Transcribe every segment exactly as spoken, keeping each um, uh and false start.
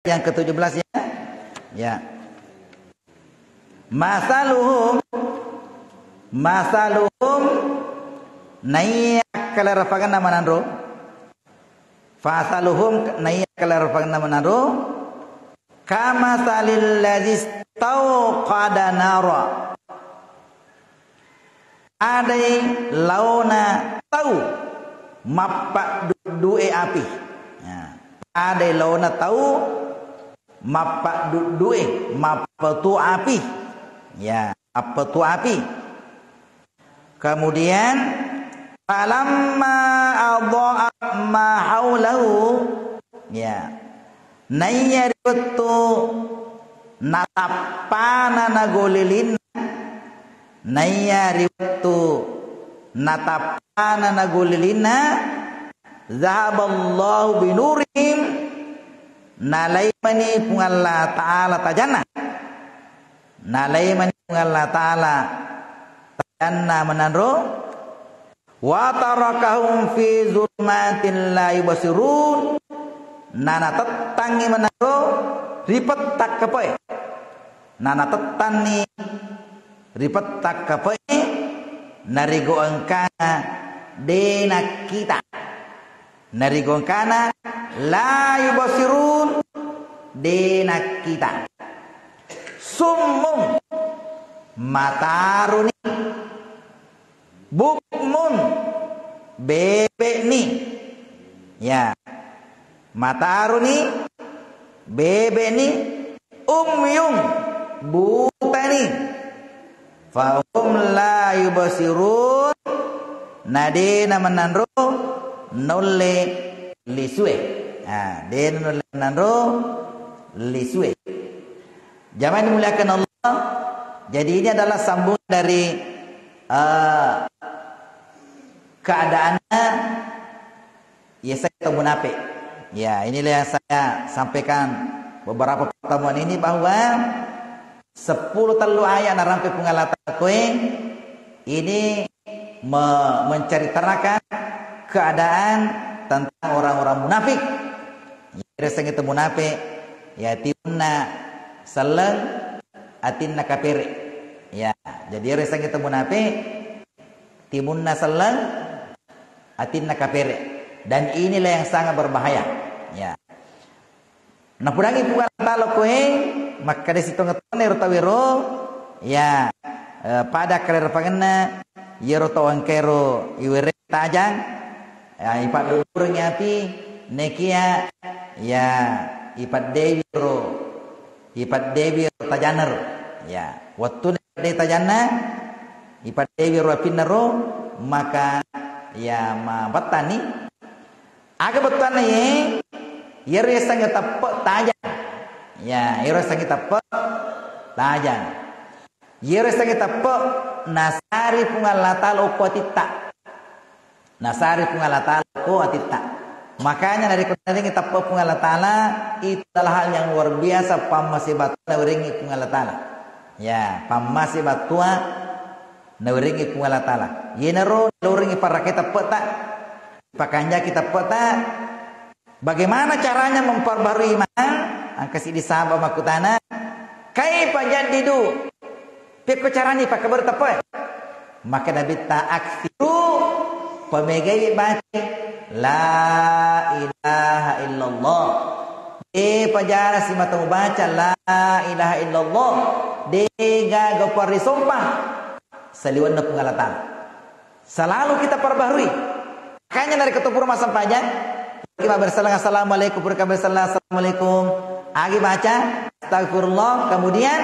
yang ketujuh belas ya. Ya. Masaluhum, masaluhum, naiya kalerapangenna mananro. Fasaluhum, naiya kalerapangenna mananro. Kamasalil ladzi istauqada nara. Padai laona tau mappaduddu'e api. Ya. Padai laona tau mappaduddu'e, mappetu api. Ya, mappetu api. Kemudian, falamma adha'at ma haulahu. Ya. Naiya ri wettu natappana nagolilinna, naiya ri wettu natappana nagolilinna, zahaballahu binurihim, nalai mani Puang Allah Ta'ala tajanna. Nalai mani Puang Allah Ta'ala tajanna mananro. Wa tarakahum fi zulumatin la yubsirun. Nanatettangngi manaro ri pettakkapae. Nanatettanni ri pettakkapae, narigo engkana de nakkita. Narigo engkana la yubsirun, de nakkita. Summun, mataruni. Bukmun, bebe'ni. Ya. Mataruni, bebe'ni. Umyun, butani. Fahum la yubsirun, na de na menanro naulle lisue. Ah, de na naulle menanro lisue. Jamaah dimuliakan Allah, jadi ini adalah sambungan dari, eh, keadaannya Yesaya atau munafik. Ya, inilah yang saya sampaikan beberapa pertemuan ini, bahwa sepuluh tellu ayat narampe Puang Allah Ta'ala koe ini me-, menceritakan keadaan tentang orang-orang munafik. Iyaro yasengnge to munafik, ya, timunna selleng, atinna kapere. Ya, jadi iyaro yasengnge to munafik, timunna selleng, atinna kapere. Dan inilah yang sangat berbahaya. Ya. Napudangi Puang Allah Ta'ala koe, makkeda sitongeng-tongeng ero tawero, ya, eh, pada kalerapangenna, yero tau engkaero iwereng tajang, ya, ipaddudurengngi api, nekia, ya, ipaddewi ro, ipaddewi ro tajanna ro. Ya, wettuna ipaddewi tajanna, ipaddewi ro apinnaro, maka, ya, mabettani. Aga bettuanna ye? Yero yasengnge teppe tajang. Ya, yero yasengnge teppe tajang. Yero yasengnge teppe nasari Puang Allah Ta'ala okko atitta. Nasari Puang Allah Ta'ala okko atitta. Makanya narekko narengngi teppe Puang Allah Ta'ala, itu adalah hal yang luar biasa, pammase battua nawerengngi Puang Allah Ta'ala. Ya, pammase battua nawerengngi Puang Allah Ta'ala. Yenaro nawerengngi parake teppeta. Pakanjaki teppeta, bagaimana caranya memperbarui iman? Engka siddi sahaba makkutana, "Kaifa jaddidu?" Pekko carani pakkabaru teppe'e? Maka Nabitta, "Aksiru, pamegai baca la ilaha illallah." De'pa jarang simata mubaca la ilaha illallah, de'gaga parisompa saliwenna Puang Allah Ta'ala. Selalu kita perbaharui. Makanya narekko to pura massempajang, kita bersalam, "Assalamualaikum," pura bersalam, "Assalamualaikum." Agi baca, "Astagfirullah," kemudian,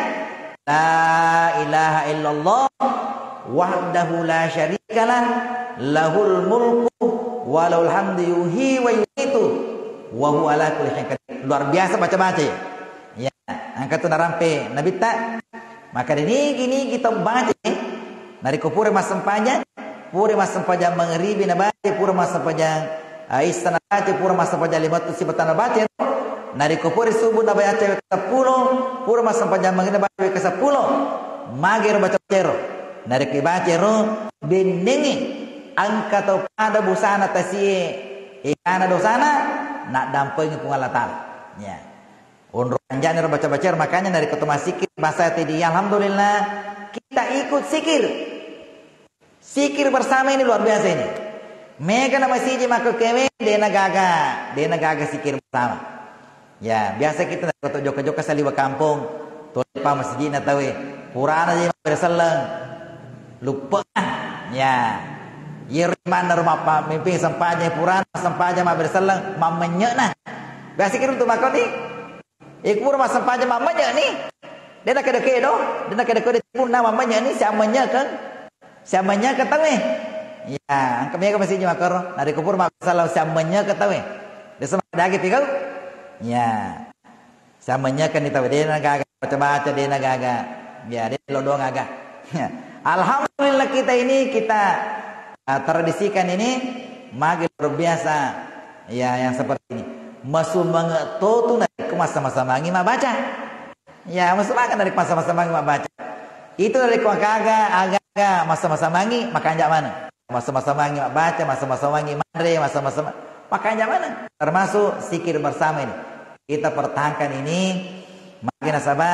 "La ilaha illallah, wahdahu la syarikalah, lahul mulku, wa lahul hamdu yuhyi wa yumitu, wa huwa ala kulli syai'in qadir." Luar biasa baca-baca ya. Ya, engka tu narampe Nabitta. Maka nigi-nigi tau baca, eh. Narekko pura massempajang, pura massempajang mangribi nabaca, pura massempajang, eh, issa nabaca, pura massempajang lima wettu sipata nabaca. Narekko pura subuh nabaca wekka seppulo, pura massempajang mangribi nabaca wekka seppulo. Magero baca-bacaro. Narekko ibacaro, bennengi engka tau pada busana tasie, egana dosana, naddampengi Puang Allah Ta'ala. Ya. Onro kanja'na ro baca-baca, makanya narekko to massikkiri basa tedi, alhamdulillah, kita ikut zikir. Zikir bersama ini luar biasa ini. Mega na masiji makkekewe, dena gaga, dena gaga zikir bersama. Ya, biasa kita narekko to jokka-jokka saliweng kampong, tolepa masijina tawe, purana je mabbere selleng, luppe. Ya. Yero manna ro mappa-, mimping sempajang, purana sempajang mabbere selleng, mammenye'na. Biasa kira tu makkoni. Iku pura massempajang mammenye'ni. Dena kedo-kedo, dena kedo-kedo punna mammenye'ni, siammenye'keng. Siammenye'keng tauwe. Ya, engka mega masiji makkoro. Narekko pura mabbere selleng siammenye'keng tauwe. Desa madagi pigau. Ya. Siammenye'keng ni tauwe, dena gaga baca-baca, dena gaga. Ya, dena lo doang aga. Alhamdulillah kita ini, kita, uh, tradisikan ini magi luar biasa. Ya, yang seperti ini. Masumanga to tu narekko massama-samangi mabbaca. Ya, masumanga narekko massama-samangi mabbaca. Itu narekko gaga, aga-aga massama-samangi, makanja mana. Massama-samangi mabbaca, massama-samangi manre, massama-sama makanja mana. Termasuk zikir bersama ini. Kita pertahankan ini, magi nasaba,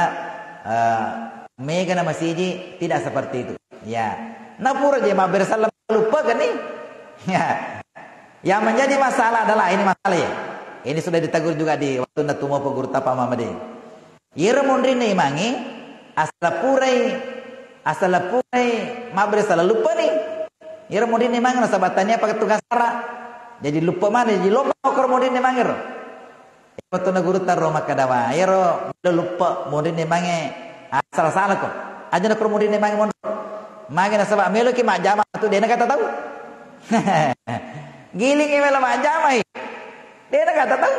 eh, mega na masiji tidak seperti itu. Ya. Napura je mabbere selleng lupa kan nih. Ya. Yang menjadi masalah adalah ini masalah ya. Ini sudah ditegur juga di waktu natumo Pak Guru Tapa Muhammadin. Iyaro monrinna imangnge, asala purai, asala purai mabbere selleng luppani. Iyaro monrinna imangnge nasaba tania pakai tugas sara. Jadi luppe mana, jadi lomba koro monrinna imangngero. Wettunna gurutta ro makkadawa, iyaro melo luppe monrinna imangnge, asala-salako. Aja na koro monrinna imangnge monro. Magi nasaba meloki majjama tu dena kata tau. Gilingi melo majjamai. Dena kata tau.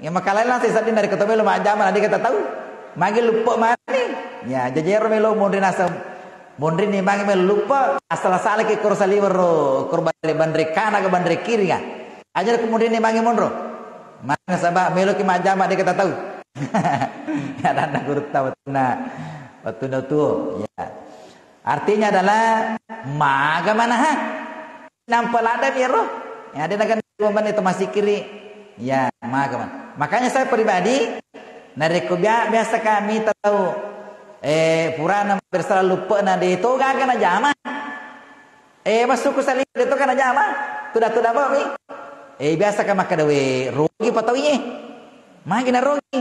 Ya, makalain langsung sedding narekko to melo majjama, na de' kata tau. Magi luppe mani. Ya, jajero melo monri naseng. Monri ni magi melo luppe, asala-salaki koro saliweng ro, koro banre, banre kana ga banre kiri ga. Aja ko monri ni magi monro. Magi nasaba meloki majjama de' kata tau. Ya, adanna gurutta wettunna, wettunna tuo. Ya. Artinya adalah maga manaha. Nampa ladda mi ero. Ya, de' naga dua menit to massikkiri. Ya, maga man. Makanya saya pribadi, narekko bia-, biasa kami tau, eh, purana mabbere selleng luppe'na de' to gaga najama. Eh, massuku saliweng de' to gaga najama. Tuda-tuda bami. Eh, biasa ka makkada we, rugi pa tau iye. Magi narogi?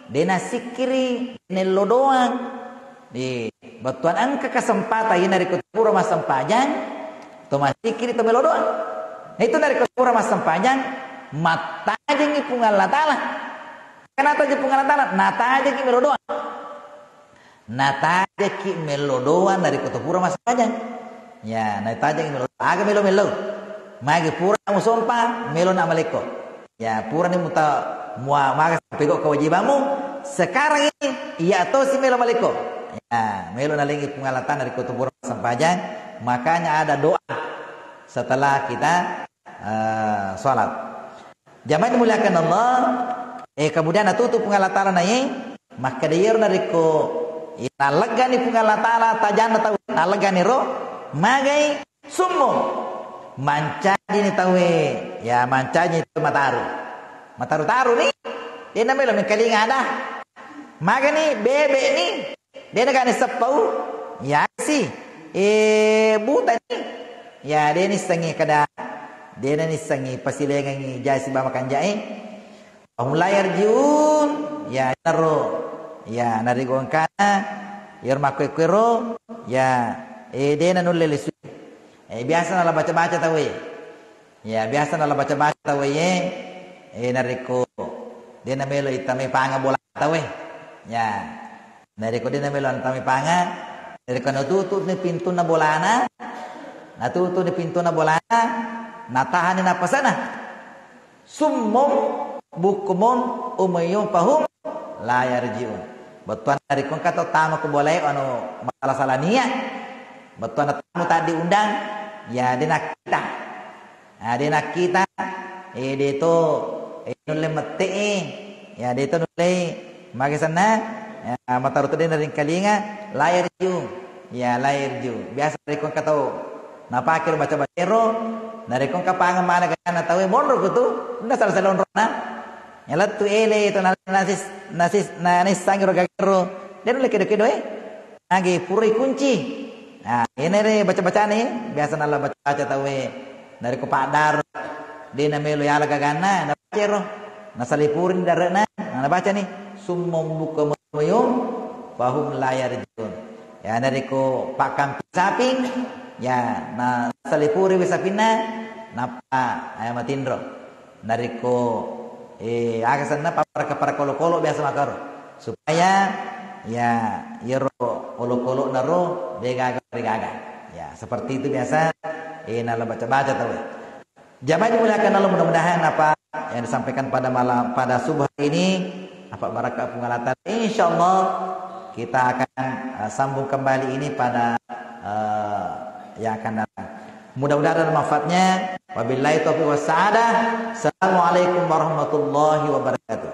De' nassikkiri, de' nello doang. Di bettuan engka kesempatan, iya narekko pura massempajang, to massikkiri, to melo doang. Nah, itu narekko pura massempajang, mattajengi Puang Allah Ta'ala. Kenapa aja Puang Allah Ta'ala? Natajengi melo doang. Natajekki melo doang narekko to pura massempajang. Ya, natajekki melo. Aga melo-melo. Magi pura musompa, melo na malekko. Ya, purani muta mua maga pego kewajibanmu. Sekarang ini, iya tosi melo malekko. Ya, melo nalengi Puang Allah Ta'ala narekko to pura massempajang. Makanya ada doa setelah kita, eh, sholat. Jamaah dimuliakan Allah, eh, kemudian natutu Puang Allah Ta'ala naye, makkeda iyaro narekko, eh, nalleggani Puang Allah Ta'ala tajanna tau, nalleggani ro, magai summo, mancajini tauwe, ya, mancajini tau mataru. Mataru-taru ni, de' namelo mengkalinga ada. Magani bebe ni, de' nagani seppau, ya si, eh, buta ni. Ya, de' nissengi kada, de' nissengi pasilengengi jai siba makanja'e. Fahum la yarji'un, ya, naro, ya, narigo engkana, iyaro makkuwe-kuwero, ya, eh, de' nanulle lisu. Eh, biasa nala baca-baca tauwe. Ya, biasa nala baca-baca tauwe, eh, narekko de' namelo itamai panga bola tauwe. Ya. Narekko de' namelo antamai panga, narekko natutu'ni pintunna bolana, natutu'ni pintunna bolana, natahani nappasana. Summum bukmun umyun fahum la yarji'un. Bettuanna narekko engka tau tama ko bolae anu masala-sala nia. Bettuanna tamu taddi undang, ya de' nakkita. Ah, de' nakkita, eh, de' to, eh, nulle mette'e, ya, de' to nulle, mage senna, ya, mataru to de' naringkalinga, la yarji'un, ya, la yarji'un. Biasa narekko engka tau napake ro baca-baca ero, narekko engka pangeng maneng ganna tauwe, monro kutu, nda sala-sala onrona. Yalettu ele to na-, nasis-, nasis-, nanissangi ro gagero. De' nulle kedo-kedo e. Agi pura ikunci. Nah, iyana re baca-bacana, biasa nala baca-baca tauwe. Narekko paddaro, de' namelo yala gaganna, nabaca ro. Nasalipuri dare'na, nah, nabacani, "Summum bukmun umyun fahum la yarji'un." Ya, narekko pakkampi saping, ya, nasalipuriwi sapinna, nappa, eh, matinro. Narekko, eh, aga senna, paparaka-paraka olokolo biasa makkaro. Supaya, ya, iyaro olokolo'na ro, de' gaga, de' gaga. Ya, seperti itu biasa, eh, nala baca-baca tauwe. Jamaah dimuliakan Allah, mudah-mudahan apa yang disampaikan pada malam, pada subuh hari ini, apa barakah Puang Allah Ta'ala. Insya Allah kita akan, eh, sambung kembali ini pada, eh, yang akan datang. Mudah-mudahan ada manfaatnya. Wabillahi taufiq was sa'adah. Assalamualaikum warahmatullahi wabarakatuh.